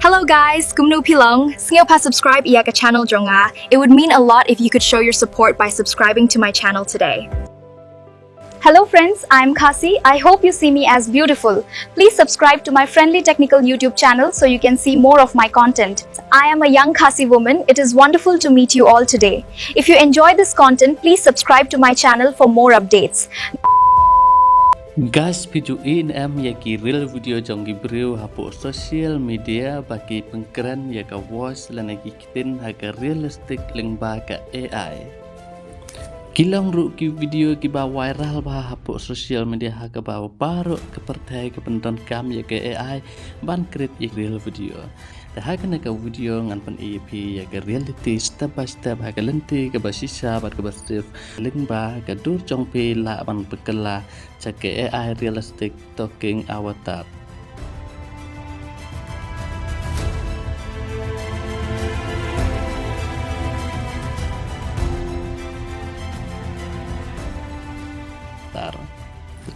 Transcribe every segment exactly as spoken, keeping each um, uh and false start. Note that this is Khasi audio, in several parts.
Hello guys, kumno phi long? Sngewbha subscribe ïa ka channel jong nga. It would mean a lot if you could show your support by subscribing to my channel today. Hello friends, I'm Khasi. I hope you see me as beautiful. Please subscribe to my Friendly Technical YouTube channel so you can see more of my content. I am a young Khasi woman. It is wonderful to meet you all today. If you enjoy this content, please subscribe to my channel for more updates. Guys, phi ju ïohi ne em ïa ki reel video jong ki briew hapoh social media ba ki pynkren ïa ka voice lane ki ktien ha ka realistic lyngba ka A I. Ki long ruh ki video kiba viral bha hapoh social media ha kaba baroh ka pyrthei ka pyndonkam ïa ka A I ban create ïa ki reel video. Te ha kane ka video ngan pyni ïa phi ïa ka reality step by step ha ka lynti kaba shisha bad kaba safe lyngba ka dur jong phi lah ban pynkylla sha ka A I realistic talking avatar. Tar.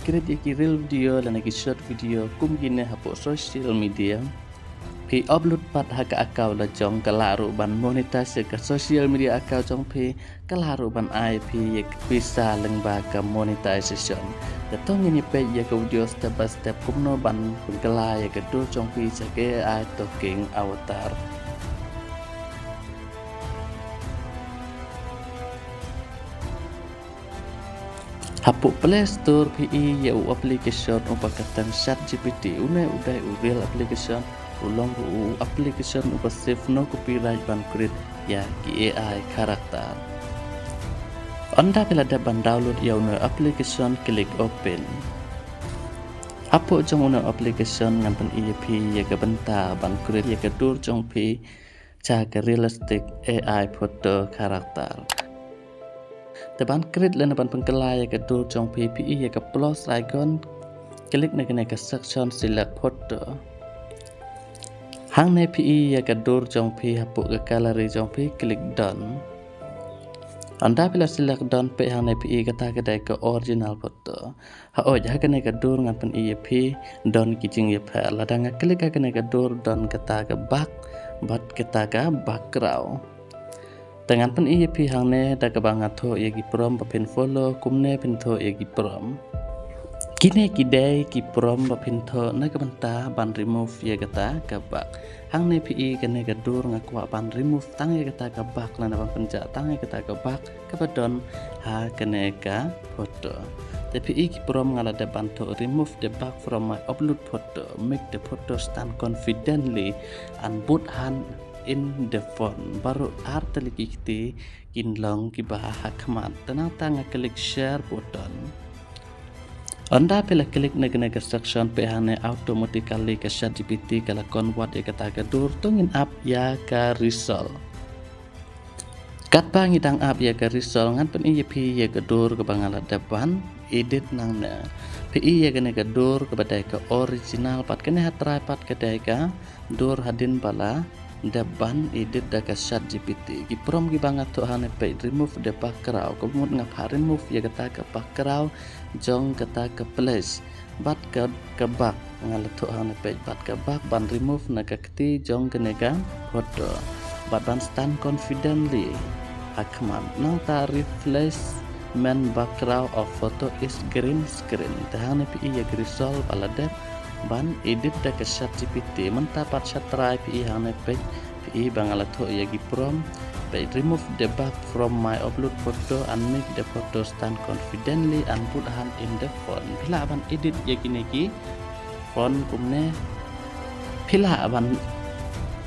Create ïa ki reel video lane ki short video kum kine hapoh social media. Phi upload pat ha ka account la jong ka lah ruh ban monetize ïa ka social media account jong phi, ka lah ruh ban ai phi ïa ka pisa lyngba ka monetization. Te to ngin ïa peit ïa ka video step by step kumno ban pynkylla ïa ka dur jong phi sha ka A I talking avatar. Hapoh Play Store phi ïohi ïa u application uba kyrteng ChatGPT. Une u dei u real application, u long u application uba safe, no copyright ban create ïa ki A I character. Ynda phi la dep ban download ïa une u application, click open. Hapoh jong une u application ngan pyni ïa phi ïa ka bynta ban create ïa ka dur jong phi sha ka realistic A I photo character. Te ban create lane ban pynkylla ïa ka dur jong phi, phi ïohi ïa ka plus icon, click na kane ka section, select photo. Hangne phi ïohi ïa ka dur jong phi hapoh ka gallery jong phi, click done. Ynda phi la select done, peit hangne phi ïohi kata ka dei ka original photo. Hooid, ha kane ka dur ngan pyni ïa phi don ki jingïapher. Lada nga click ha kane ka dur, don kata ka bak bad kata ka background. Te ngan pyni ïa phi hangne da kaba nga thoh ïa ki prompt ba phin follow, kumne phin thoh ïa ki prompt. Kine ki dei ki prompt ba phin thoh na ka bynta ban remove ïa kata ka bak. Hangne phi ïohi kane ka dur nga kwah ban remove tang ïa kata ka bak lane ban pynjah tang ïa kata ka bak kaba don ha kane ka photo. Te phi ïohi ki prompt nga la dep ban thoh: remove the bak from my upload photo, make the photo stand confidently and bold hand in the font. Baroh ar tylli ki kti kin long kiba ha khmat. Te nangta nga click share button. Ynda phi la click na kane ka section, peit hangne automatically ka ChatGPT ka la convert ïa kata ka dur. To ngin ap ïa ka result. Katba ngi dang ap ïa ka result, ngan pyni ïa phi ïa ka dur kaba nga la dep ban edit nangne. Phi ïohi ïa kane ka dur kaba dei ka original, pat kane ha trai pat ka dei ka dur hadien ba la dep ban edit da ka ChatGPT. Ki prompt kiba nga thoh hangne, peit, remove the background, ka mut nga phah remove ïa kata ka background jong kata ka place. Bad ka, ka bak nga la thoh hangne, peit, bad ka bak ban remove na ka kti jong kane ka photo. Bad ban stand confidently ha khmat. Nangta replacement background of photo is green screen. Te hangne phi ïohi ïa ka result ba la dep ban edit da ka ChatGPT. Mynta pat sha trai phi ïohi hangne, peit, phi ïohi ba nga la thoh ïa ki prompt, peit, remove the bak from my upload photo and make the photo stand confidently and bold hand in the font. Phi lah ban edit ïa kine ki font kumne. Phi lah ban,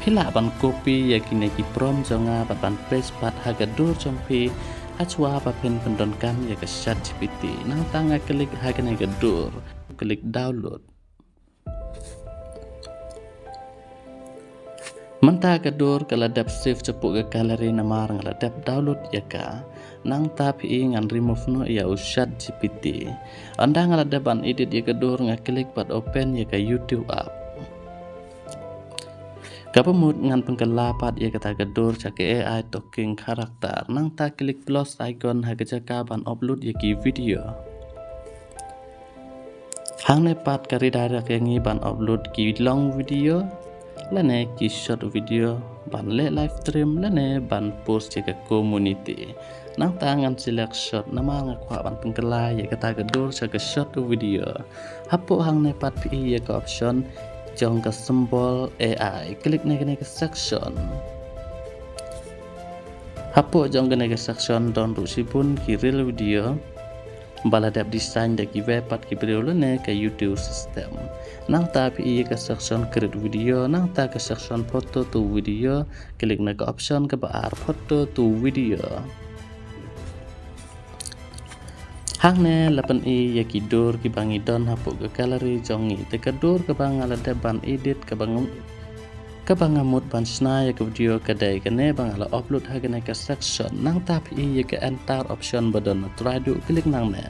phi lah ban copy ïa kine ki prompt jong nga bad ban paste pat ha ka dur jong phi hashwa ba phin pyndonkam ïa ka ChatGPT. Nangta nga click ha kane ka dur, click download. Mynta ka dur ka la dep save shapoh ka gallery namar nga la dep download ïa ka. Nangta phi ïohi ngan remove noh ïa u ChatGPT. Ynda nga la dep ban edit ïa ka dur, nga click bad open ïa ka YouTube app. Kaba mut ngan pynkylla pat ïa kata ka dur sha ka A I talking character. Nangta click plus icon ha ka jaka ban upload ïa ki video. Hangne pat ka redirect ïa ngi ban upload ki long video. lane ki short video ban leh live stream lane ban post ïa ka community. Nangta ngan select short namar nga kwah ban pynkylla ïa kata ka dur sha ka short video. Hapoh hangne pat phi ïoh ïa ka option jong ka symbol A I. Click na kane ka section. Hapoh jong kane ka section don ruh shibun ki reel video ba la dep design da kiwei pat ki briew lane ka YouTube system. Nangta phi ïoh ïa ka section create video, nangta ka section photo to video, click na ka option kaba ar photo to video. Hangne la pyni ïa ki dur kiba ngi don hapoh ka gallery jong ngi. Te ka dur kaba nga la dep ban edit kaba nga, kaba nga mut ban shna ïa ka video ka dei kane ba nga la upload ha kane ka section. Nangta phi ïoh ïa ka enter option ba don, try duh click nangne.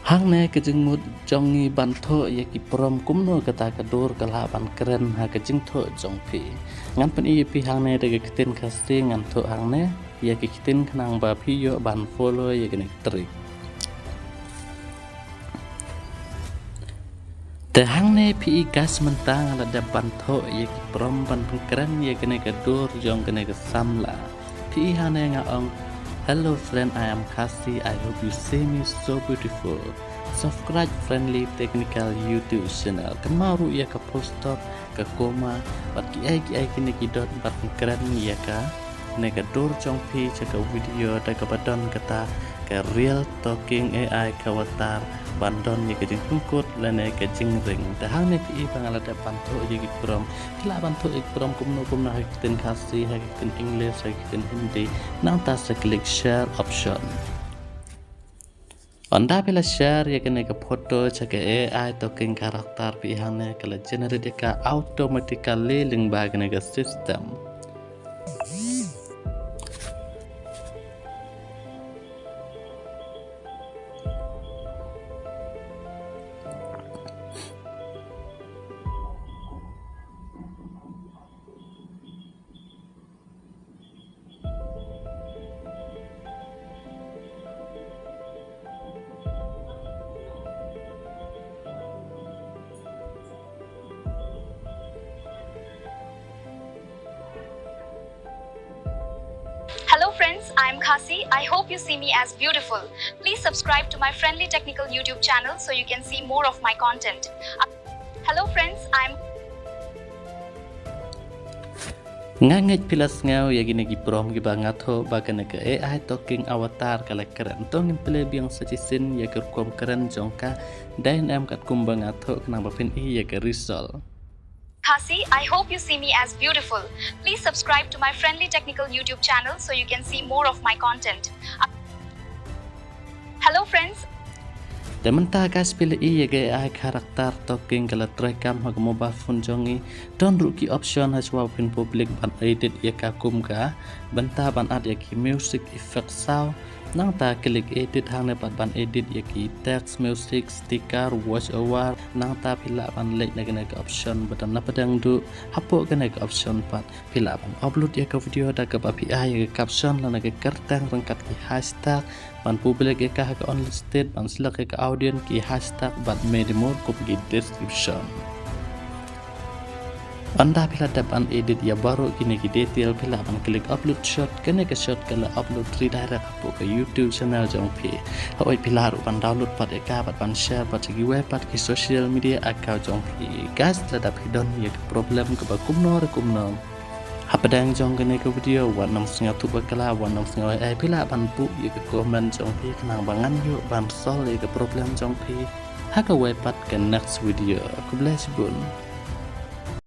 Hangne ka jingmut jong ngi ban thoh ïa ki prompt kumno kata ka dur ka lah ban kren ha ka jingthoh jong phi. Ngan pyni ïa phi hangne da ka ktien Khasi, ngan thoh hangne ïa ka ktien khnang ba phi ïoh ban follow ïa kane ka trick. Te hangne phi ïoh guys, mynta nga la dep ban thoh ïa ki prompt ban pynkren ïa kane ka dur jong kane ka samla. Phi ïoh hangne nga ong, "Hello friend, I am Khasi. I hope you see me so beautiful. Subscribe Friendly Technical YouTube channel." Kynmaw ruh ïa ka full stop, ka comma, bad kiei kiei kine ki dot ban pynkren ïa kane ka dur jong phi sha ka video da kaba don kata ka real talking A I ka avatar ban don ïa ka jingpynkut lane ka jingring. Te hangne phi ïoh ba nga la dep ban thoh ïa ki prompt. Phi lah ban thoh ïa ki prompt kumno kumno, ha ka ktien Khasi, ha ka ktien English, ha ka ktien Hindi. Nangta sa click share option. Ynda phi la share ïa kane ka photo sha ka A I talking character, phi ïoh hangne ka la generate ïa ka automatically lyngba kane ka system. Hello friends, I am Khasi. I hope you see me as beautiful. Please subscribe to my Friendly Technical YouTube channel so you can see more of my content. Hello friends, I am Nga ngeit phi la sngew ïa kine ki prompt kiba nga thoh ba kane ka A I talking avatar ka la kren. To ngin pule biang sa shisien ïa ka rukom kren jong ka, dei ne em katkum ba nga thoh khnang ba phin ïoh ïa ka result. Khasi, I hope you see me as beautiful. Please subscribe to my Friendly Technical YouTube channel so you can see more of my content. Hello friends. Te mynta guys, phi la ïoh ïa ka A I character talking ka la trei kam ha ka mobile phone jong ngi. Don ruh ki option ha shuwa ba phin public ban edit ïa ka kum ka bynta ban add ïa ki music effect sound. Nangta click edit hangne pat ban edit ïa ki text, music, sticker, voice over. Nangta phi lah ban leit na kane ka option ba don na pdeng duh. Hapoh kane ka option pat phi lah ban upload ïa ka video da kaba phi ai ïa ka caption lane ka kyrteng ryngkat ki hashtag, ban public ïa ka ha ka unlisted, ban select ïa ka audience, ki hashtag bad many more kum ki description. Ynda phi la dep ban edit ïa baroh kine ki detail, phi lah ban click upload shot. Kane ka shot ka la upload redirect hapoh ka YouTube channel jong phi. Hooid, phi lah ruh ban download pat ïa ka bad ban share bad sha kiwei pat ki social media account jong phi. Guys, lada phi don ïa ka problem kaba kumno re kumno hapdeng jong kane ka video, wat nym sngewthuh bakla, wat nym sngew ei ei, phi lah ban buh ïa ka comment jong phi khnang ba ngan ïoh ban solve ïa ka problem jong phi ha kawei pat ka next video. Khublei shibun.